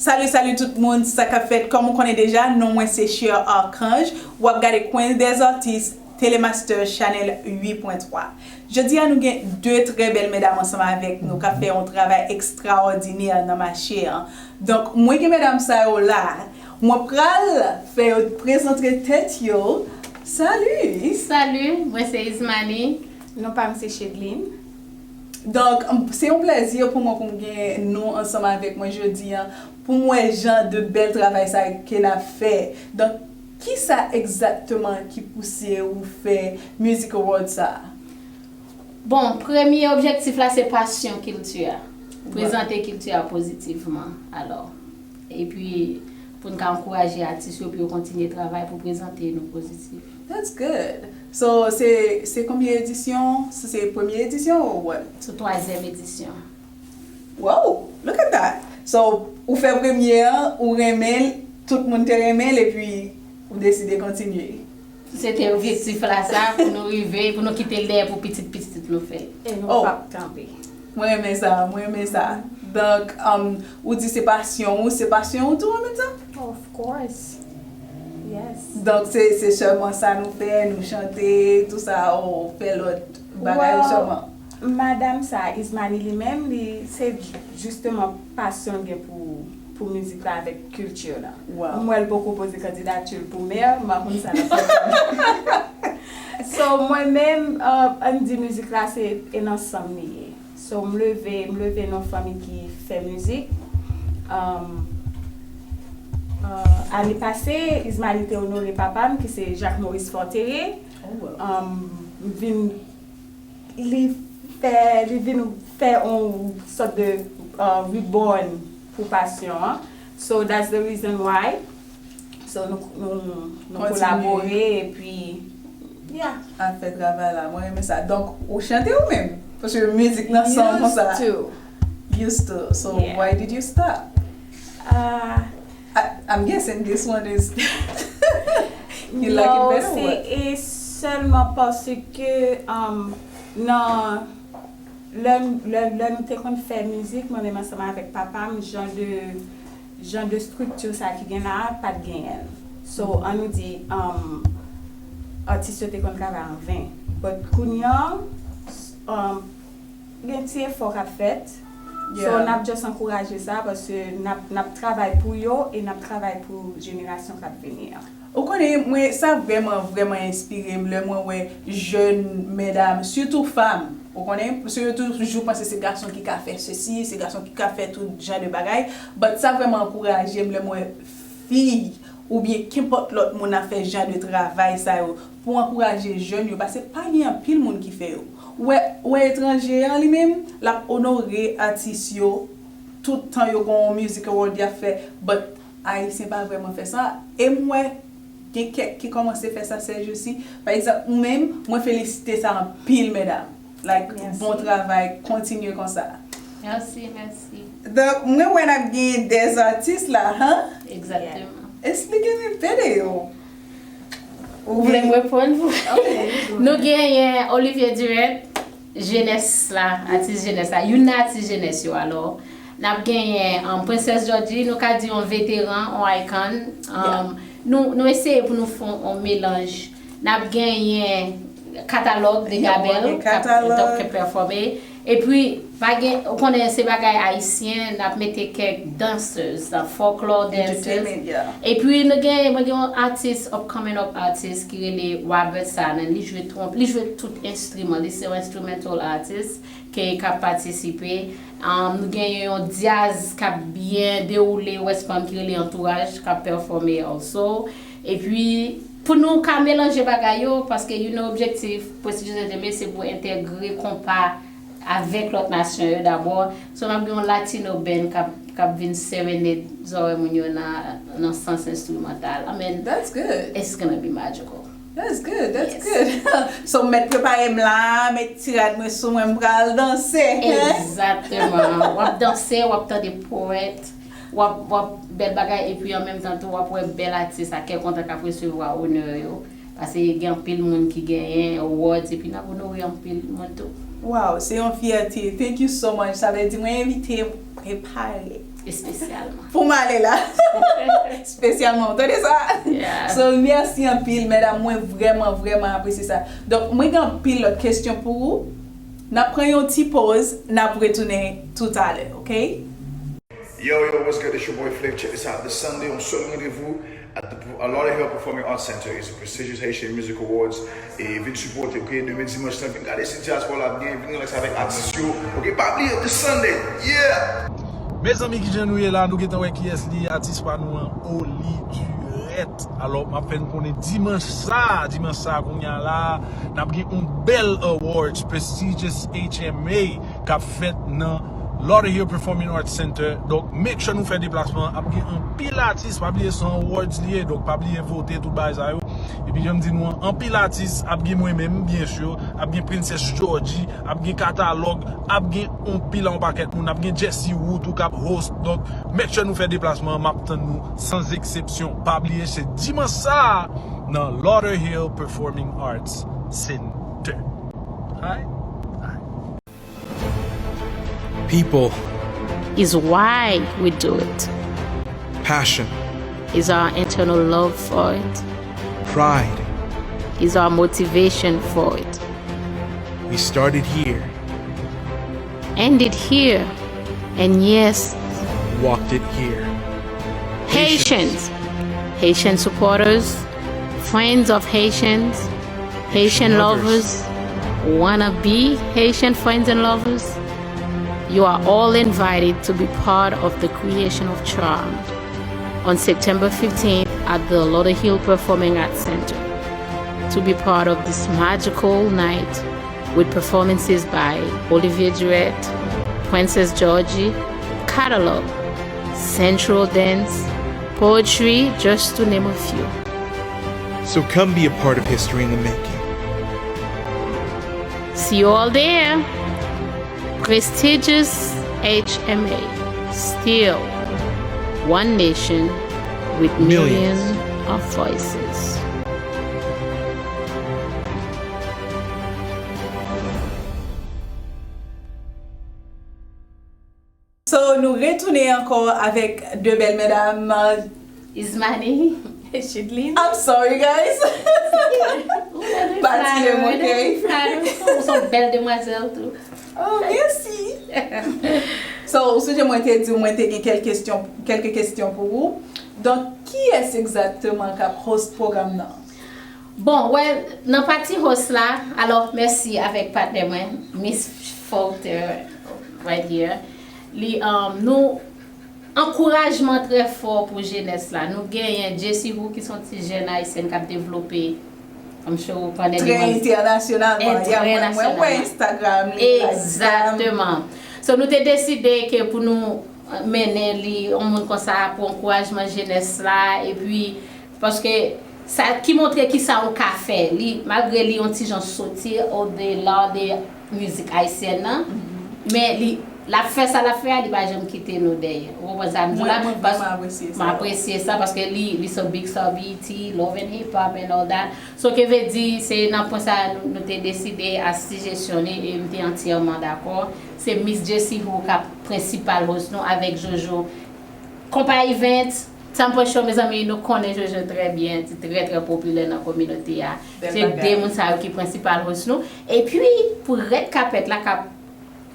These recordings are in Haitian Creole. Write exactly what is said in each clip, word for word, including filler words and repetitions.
Salut, salut tout moun, sa k ap fèt? Kòm ou konnen deja, non mwen se Cher Archange. W ap gade Coin des Artistes, Telemaster Channel uit pwen twa. Jodi a, nou gen de trè bèl medam ansanm avèk nou k ap fè yon travay ekstraòdinè nan mache an. Donk, mwen gen medam sa yo la. Mwen pral fè yo prezante tèt yo. Salut! Salut, mwen se Ismani. Non pa m se Chedeline. Donk, se yon plèzi pou mwen pou m gen nou ansanm avèk mwen jodi a, pou m wè jan de bèl travay sa ke n ap fè. Donk, kisa egzakteman ki pouse ou fè Music Award sa a? Bon, premye objektif la se pasyon kilti a. Prezante kilti a pozitivman, alò. Epi, pou n ka ankouraje atis yo pou yo kontinye travay pou prezante nou pozitif. That's good. So, se se konbyen edisyon? Se se premye edisyon ou what? Se twazyèm edisyon. Wow, look at that. So, ou fè premye an, ou renmen l, tout moun te renmen l, epi ou deside kontinye. Se te objektif la sa, pou nou rive, pou nou kite l dèyè pou pitit pitit nou fè l. E nou p ap kanpe. Mwen renmen sa, mwen renmen sa. Donk, um, ou di se pasyon ou, se pasyon ou tou, ou menm sa? Of course. Yes. Donk, se se sèlman sa nou fè, nou chante, tou sa, ou fè lòt bagay ou sèlman? Madam sa, Ismani li menm, li se jisteman pasyon l gen pou pou mizik la avèk kilti la. Wow. M wè l poko poze kandidati l pou mè, m pa konn sa l ap fè. So, mwen menm, uh, ann di mizik la se e nan san m li ye. So, m leve, m leve nan fanmi ki fè mizik. Um, uh, ane pase, Ismani te onore papa m ki se Jacques Maurice Forterre. Oh, wow. Um, m vin li fè li vin fè yon sòt de uh, reborn pou pasyon an. So that's the reason why. So nou nou nou Kontinye. Kolabore epi yeah. Ap fè travay la, mwen renmen sa. Donk, ou chante ou menm? Paske mizik nan san w konsa. Used to. Used to. So, Yeah. Why did you stop? Uh, I, I'm guessing this one is you like it no, better or se what? E sèlman paske um, nan lè lè lè nou te konn fè mizik mwen menm ansanm avèk papa m, jan de jan de estrikti sa ki gen la a pa t genyen l. So ann nou di um, atis yo te konn travay an ven. But kounye a um, gen ti efò k ap fèt. So Yeah. N ap just ankouraje sa paske n ap n ap travay pou yo e n ap travay pou jenerasyon k ap vini an. Ou konnen, mwen, sa vrèman, vrèman enspire m lè mwen wè jèn medam, sitou fanm, ou konnen, paske yo toujou panse se gason ki ka fè sesi, se gason ki ka fè tout jan de bagay, but sa vrèman ankouraje m lè mwen wè fi oubyen kenpòt lòt moun ap fè jan de travay sa yo pou ankouraje jèn yo, paske pa gen anpil moun ki fè yo. Ou wè, ou wè etranje an li menm, l ap onore atis yo tout tan yo gon yon music award y ap fè, but Ayisyen pa vrèman fè sa. E m wè gen kèk ki kòmanse fè sa sèjousi. Pa egzanp, ou menm, mwen felisite sa anpil, medam. Like, Mèsi. Bon travay, kontinye konsa. Mèsi, mèsi. Donk, mwen wè n ap gen dèz atis la, han? Egzakteman. Esplike m enpe de yo. Ou vle m reponn pou? Ok. Nou genyen Olivier Durant, jenès la, atis jenès la, youn nan atis jenès yo alò. N ap genyen um, Princess Georgie, nou ka di yon veteran, yon icon. Um, nou, nou eseye pou nou fè yon melanj. N ap genyen katalòg de Yeah, Gabel gen k ap katalòg. k ap pèfòme. Epi, pa gen, ou konnen se bagay ayisyen, n ap mete kèk dansers, folklore dansers. Entertainment, yeah. Epi nou gen, mwen gen yon atis, upcoming up atis ki rele Robert Sanon. Li jwe twonp, li jwe tout enstriman. Li se yon instrumental artist ke k ap patisipe. Um, nou gen yon dyaz k ap byen dewoule West Palm ki rele Antouraj k ap pèfòme also. Epi pou nou ka melanje bagay yo, paske you know objektif Prestigious Entertainment se pou entegre konpa avèk lòt nasyon yo dabò. So n ap gen yon Latino band k ap k ap vin serenade zòrèy moun yo nan nan sans enstrimantal. I mean, That's good. It's gonna be magical. That's good, that's Yes. Good. So, m mèt prepare m la, met ti rad mwen sou mwen, m pral danse. Egzakteman. W ap danse, w ap tande powèt, w ap w ap bèl bagay, epi an menm tan tou w ap wè bèl atis a kè kontan k ap resevwa onè yo. Paske gen anpil moun ki genyen awards, epi n ap onore anpil moun tou. Wow, se yon fyète. Thank you so much. Sa vle di mwen envite m prepare. Espesyalman. Pou m ale la. Espesyalman, ou tande sa? Yeah. So, mèsi anpil, medam, mwen vrèman, vrèman apresye sa. Donk, mwen gen anpil lòt kesyon pou ou. N ap pran yon ti poz, n ap retounen toutalè, oke? Yo, yo, what's good? It's your boy Flav. Check this out. This Sunday, on sèl randevou at the at Lauderdale Performing Arts Center. It's a prestigious Haitian Music Awards. E vin sipòte, ok? Demen dimanch lan, vin gade si dyaspora la ap gen, vin relax avèk atis yo. Ok, pa bliye, this Sunday. Yeah! Mezanmi, kijan nou ye la? Nou gentan wè kiyès li ye, atis pa nou an, Oli Durette. Alò, m ap fè n konnen dimanch sa, dimanch sa kounye a la, n ap gen yon bèl awards, prestigious H M A, k ap fèt nan Lauderdale Performing Arts Center. Donk, make sure nou fè deplasman an. Ap gen anpil atis, pa bliye se yon awards li ye, donk pa bliye vote, tout bagay sa yo. Epi jan m di nou an, anpil atis, ap gen mwen menm, byen si, ap gen Princess Georgie, ap gen Katalòg, ap gen anpil, yon pakèt moun, ap gen Jesse Woo tou k ap host. Donk, make sure nou fè deplasman an, m ap tann nou sans exception. Pa bliye, se dimanch sa a nan Lauderdale Performing Arts Center. Alright? Alright. People is why we do it. Passion Is our internal love for it. Pride Is our motivation for it. We started here. Ended here. And yes, Walked it here. Haitians, Haitian supporters, friends of Haitians, Haitian lovers, wanna be Haitian friends and lovers, you are all invited to be part of the creation of Charmed on September fifteenth at the Lauderdale Performing Arts Center to be part of this magical night with performances by Olivier Durette, Princess Georgie, Catalog, Central Dance, poetry, just to name a few. So come be a part of history in the making. See you all there. Prestigious H M A, still one nation with millions of voices. So, nou retounen ankò avèk de bèl medam. Ismani, Chidlin. I'm sorry, guys. Pa tire m, ok? Ou se yon bèl demwazèl tou. Oh, mèsi. So, ou sonje mwen te di w mwen te gen kèk kesyon, kèk kesyon pou ou. Donk, kiyès egzakteman k ap host pwogram nan? Bon, well, nan pati host la, alò, mèsi avèk patnè mwen, Miss Faulter, right here. Li, um, nou, ankourajman trè fò pou jenès la. Nou genyen Jessie Who, ki se yon ti jèn ayisyèn k ap devlope, I'm sure ou konnen li, Trè entènasyonalman. Ya, mwen, mwen wè entènasyonalman. Instagram li, like, Egzakteman. So, nou te deside ke pou nou mennen li, yon moun konsa, pou ankourajman jenès la, epi, paske sa ki montre ki sa ou ka fè. Li, malgre li yon ti jan soti odela de mizik ayisyèn nan, men li, l ap fè sa l ap fè a, li pa janm kite nou dèyè. Ou konprann sa m di w la? Mwen, mwen vrèman apresye sa. M apresye sa paske li, li se big star B E T, Love and Hip Hop and all that. So, ke vle di, se nan pwen sa a nou, nou te deside a sijesyon li, e m te antyèman dakò. Se Miss Jessie Who k ap prensipal host nou avèk Jojo. Konpa Events, Temple Show, mezanmi, nou konnen Jojo trè byen, li trè, trè popilè nan kominote a. Se de moun sa yo ki prensipal host nou. Epi, pou red kapèt la k ap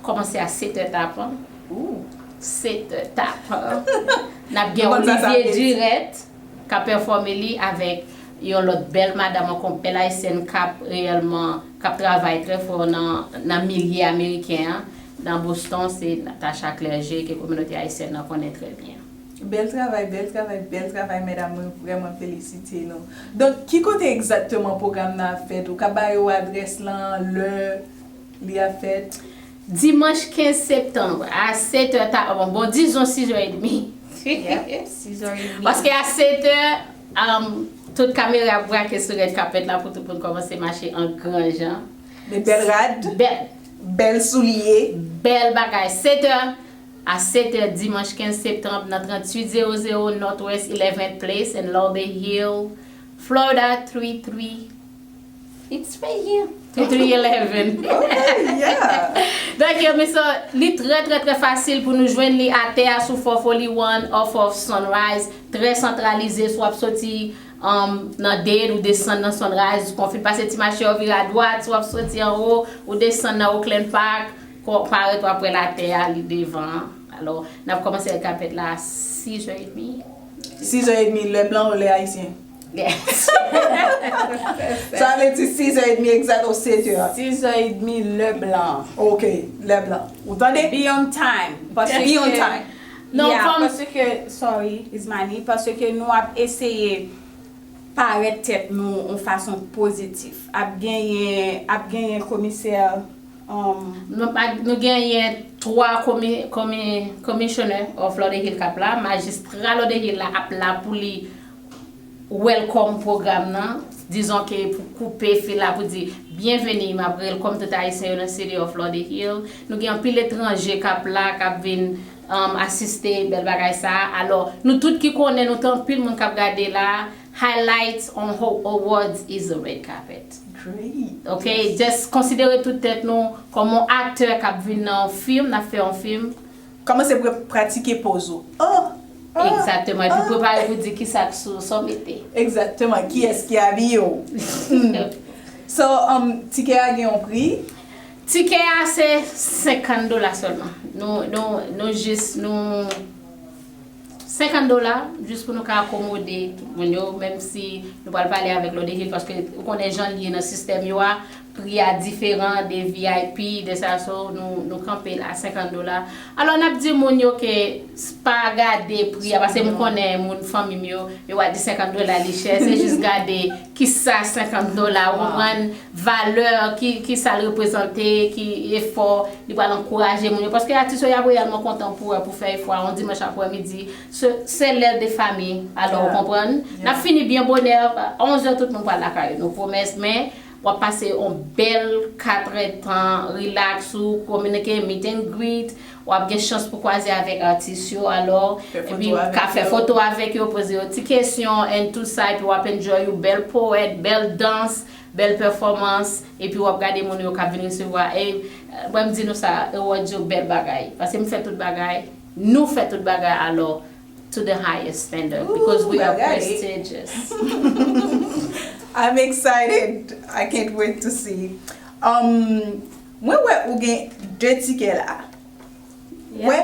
kòmanse a sèt è tapan. Sèt è tapan. N ap gen Olivier Durette k ap pèfòme li avèk yon lòt bèl madanm ankò, bèl ayisyèn k ap reyèlman, k ap travay trè fò nan, nan milye ameriken an, nan Boston, se Natacha Clergé, ke kominote ayisyèn nan konnen trè byen. Bèl travay, bèl travay, bèl travay, medam, mwen vrèman felisite nou. Donk, ki kote egzakteman pwogram nan ap fèt? Ou ka ba yo adrès lan, lè li ap fèt? Dimanch kenz septanm, a sèt è ta, bon, bon, dizon sis è edmi. Yeah, sis è edmi. Paske a sèt è, um, tout kamera ap brake sou red kapèt la pou tout moun kòmanse mache an gran jan. Men bèl rad, Bèl, bèl soulye. Bèl bagay. Sèt è, a sèt è dimanch kenz septanm nan tranntuit zewo zewo Northwest eleventh Place in Lauderdale Hill, Florida three three. It's right here. Three eleven. Okay, yeah. Donk, yo, men sa, li trè, trè, trè fasil pou nou jwenn li atè a sou four forty-one off of Sunrise. Trè santralize, si w ap soti um, nan Dade, ou desann nan Sunrise, ou konn fin pase ti mache, ou vire adwat, si w ap soti anwo, ou desann nan Oakland Park, ko- parèt w ap wè l atè a, li devan an. Alò, n ap kòmanse Red Carpet la a sizè edmi. Sizè edmi, lè blan ou lè ayisyen? Yes. Sa vle di sizè edmi egzat ou setè. Sizè edmi lè blan. Ok, lè blan. Ou tande? Be on time. Paske, Be on time. Non, yeah, fòm- paske, sorry, Ismani, paske nou ap eseye parèt tèt nou yon fason pozitif. Ap genyen, ap genyen komisè um, Nou, pa- nou genyen twa komi, komi, commissioner of Lauderdale k ap la, majistra Lauderdale la ap la pou li welcome pwogram nan. Dizon ke pou koupe fil la pou di byenveni, m ap welcome tout ayisyen yo nan City of Lauderdale. Nou gen anpil etranje k ap la, k ap vin um, asiste bèl bagay sa a. Alò, nou tout ki konnen, nou te anpil moun k ap gade la, highlights on how awards is the red carpet. Great. Ok, just konsidere tout tèt nou kòm yon aktè k ap vin nan yon fim, n ap fè yon fim. Kòmanse pr- pratike poz ou. Oh! Ah! Egzakteman. Epi Ah! Prepare pou di kisa k sou sa w mete. Egzakteman. Kiyès ki abiye w? Hmm. So, um, tikè a gen yon pri? Tikè a se senkant dola sèlman. Nou, nou, nou jis, nou, senkant dola, jis pou nou ka akomode tout moun yo, menm si nou pral pale avèk Lauderdale, paske ou konnen jan l ye nan sistèm yo a, pri a diferan de V I P, de sa, so nou, nou kanpe la senkant dola. Alò, n ap di moun yo ke s- pa gade pri a, paske m konnen moun fanmi m yo, yo va di senkant dola li chè, se jis gade kisa senkant dola, ou konprann valè, ki, ki sa l reprezante, ki efò li pral ankouraje moun yo. Paske atis yo, y ap reyèlman kontan pou wè, pou fè efò a yon dimanch aprè midi. Se, se lè de fanmi, alò, ou konprann? N ap fini byen bonè, onzè tout moun pral lakay yo, nou pwomès, men w ap pase yon bèl katrè tan, relax ou, kominike, meet and greet, w ap gen chans pou kwaze avèk atis yo, alò, Fè foto epi avèk ka fè yo. Foto avèk yo, poze yo ti kesyon, and tout sa, epi w ap enjoy yon bèl powèt, bèl dans, bèl pèfòmans, epi w ap gade moun yo k ap vin resevwa. E, mwen m di nou sa, awards yo bèl bagay, paske m fè tout bagay, nou fè tout bagay, alò, to the highest standard, because we are prestigious. I'm excited. I can't wait to see. Um, mwen wè ou gen de tikè la. Wè.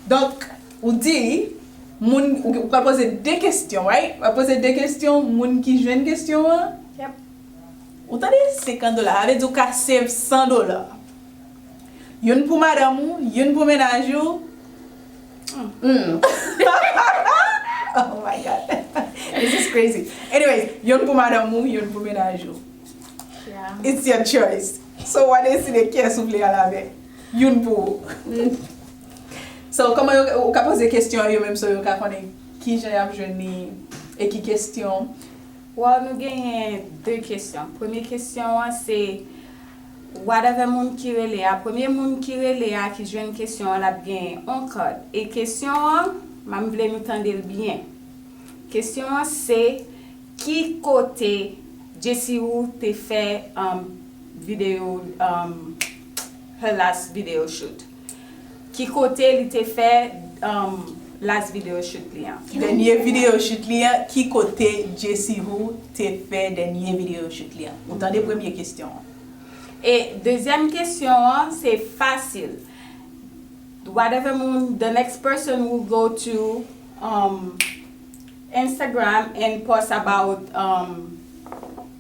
Donk, ou di, moun, ou, ou pral poze de kesyon, right? Ou pral poze de kesyon, moun ki jwenn kesyon an. Yep. Ou tande senkant dola, sa vle di ou ka save san dola. Youn pou madanm ou, youn pou mennaj ou. Mm. Oh my God. This is crazy. Anyways, youn pou madanm ou, youn pou mennaj ou. Yeah. It's your choice. So, w a deside kiyès ou vle al avè. Youn pou ou. So, kòman yo, ou ka poze kesyon yo menm, so yo ka konnen kijan y ap jwenn li e ki kesyon. Well, nou genyen de kesyon. Premye kesyon an se whatever moun ki rele a. Premye moun ki rele a ki jwenn kesyon an, l ap genyen on card. E kesyon an, m vle nou tande l byen. Kesyon an se ki kote Jessie Woo te fè um, videyo, um, her last video shoot. Ki kote li te fè um, last video shoot li an. Dènye videyo shoot li an, ki kote Jessie Woo te fè dènye videyo shoot li an? Ou tande premye kesyon an. E dezyèm kesyon an, se fasil. Whatever moun, the next person will go to um, Instagram and post about um,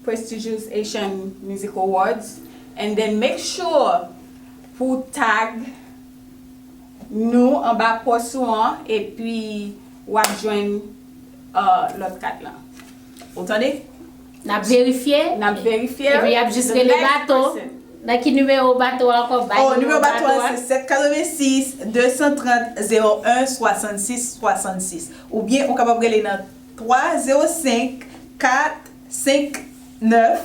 prestigious Asian Music Awards. And then make sure pou tag nou anba post ou an, epi w ap jwenn uh, lòt kat lan. Ou tande? N ap verifye. N ap verifye. Epi y ap jis rele bato. Nan ki nimewo bato a ankò? Bay Oh, nimewo bato a se sèt katrevensis, de san trant, zewo en, swasansis, swasansis. Oubyen ou kapab rele nan twa zewo senk, kat senk nèf,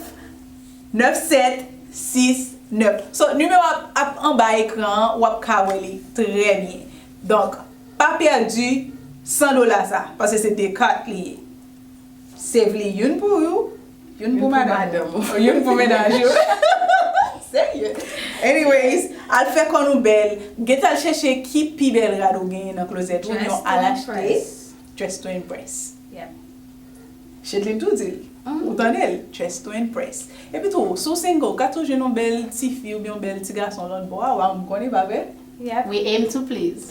nèf sèt sis nèf. So, nimewo a ap anba ekran an, w ap ka wè li trè byen. Donk, pa pèdi san dola sa, paske se de kat li ye. Save li youn pou ou, Youn pou madanm ou. Youn pou medaj ou. Serye. Anyways, al fè kò nou bèl. Gentan al chèche ki pi bèl rad ou genyen nan klozèt ou, yon al achte. Dress to impress. Chedlin tou di l. Ou tande l? Dress to impress. Epi tou, si w single, ou ka tou jwenn yon bèl ti fi oubyen yon bèl ti gason lòt bò a, ou pa konn konnen, pa vre? We aim to please.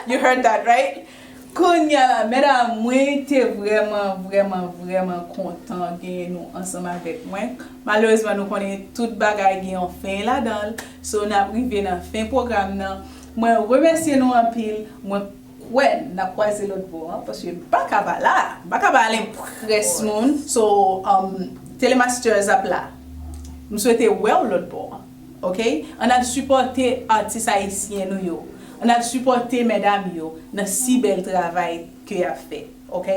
You heard that, right? Kounye a la, medam, mwen te vrèman, vrèman, vrèman kontan genyen nou ansanm avèk mwen. Malerezman, nou konnen tout bagay gen yon fen ladan l. So, n ap rive nan fen pwogram nan. Mwen remèsye nou anpil. Mwen kwè n ap kwaze lòt bò an, paske m pa ka pa la. M pa ka pa al enprès moun. So, um, Telemasters ap la. M swete wè w lòt bò an. Ok? Ann al sipòte atis ayisyen nou yo. Ann al sipòte medam yo nan si bèl travay ke y ap fè. Ok?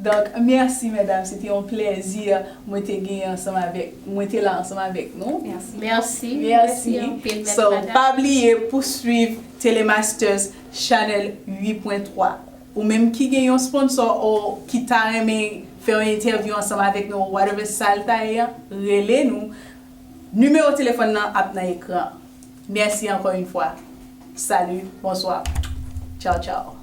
Donk, mèsi medam, se te yon plèzi mwen te genyen ansanm avèk, mwen te la ansanm avèk nou. Mèsi. Mèsi. So, pa bliye pou swiv Telemasters Channel uit pwen twa. Ou menm ki gen yon sponsor ou ki ta renmen fè yon entèvyou ansanm avèk nou, whatever sa l ta ye a, rele nou. Nimewo telefòn nan ap nan ekran. Mèsi ankò yon fwa. Salut, bonsoir. Ciao, ciao.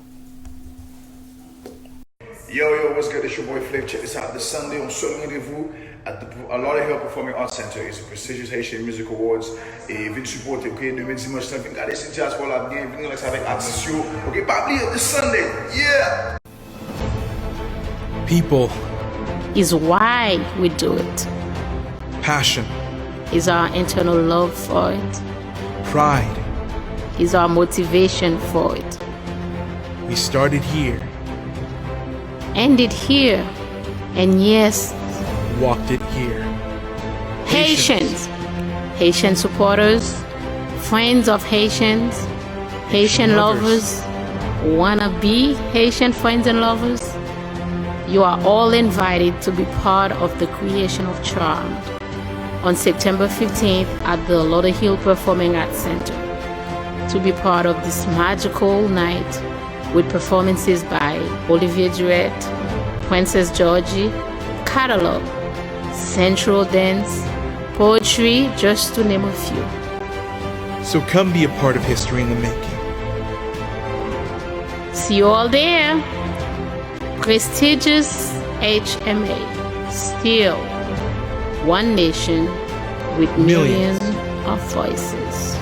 Yo, yo, what's good? It's your boy Flav. Check this out. This Sunday, on sèl rendez-vous at the Lauderdale Hill Performing Arts Center. It's a prestigious Haitian Music Awards. E vin sipòte, ok? Demen dimanch lan, vin gade si diaspora la ap gen, vin relax avèk atis yo. Ok, pa bliye, this Sunday. Yeah! People is why we do it. Passion is our internal love for it. Pride is our motivation for it. We started here. Ended here. And yes, walked it here. Haitians, Haitian supporters, friends of Haitians, Haitian lovers, wanna be Haitian friends and lovers, you are all invited to be part of the creation of Charmed on September fifteenth at the Lauderdale Hill Performing Arts Center to be part of this magical night with performances by Olivier Durette, Princess Georgie, Catalog, Central Dance, poetry, just to name a few. So come be a part of history in the making. See you all there. Prestigious H M A. Still one nation with millions of voices.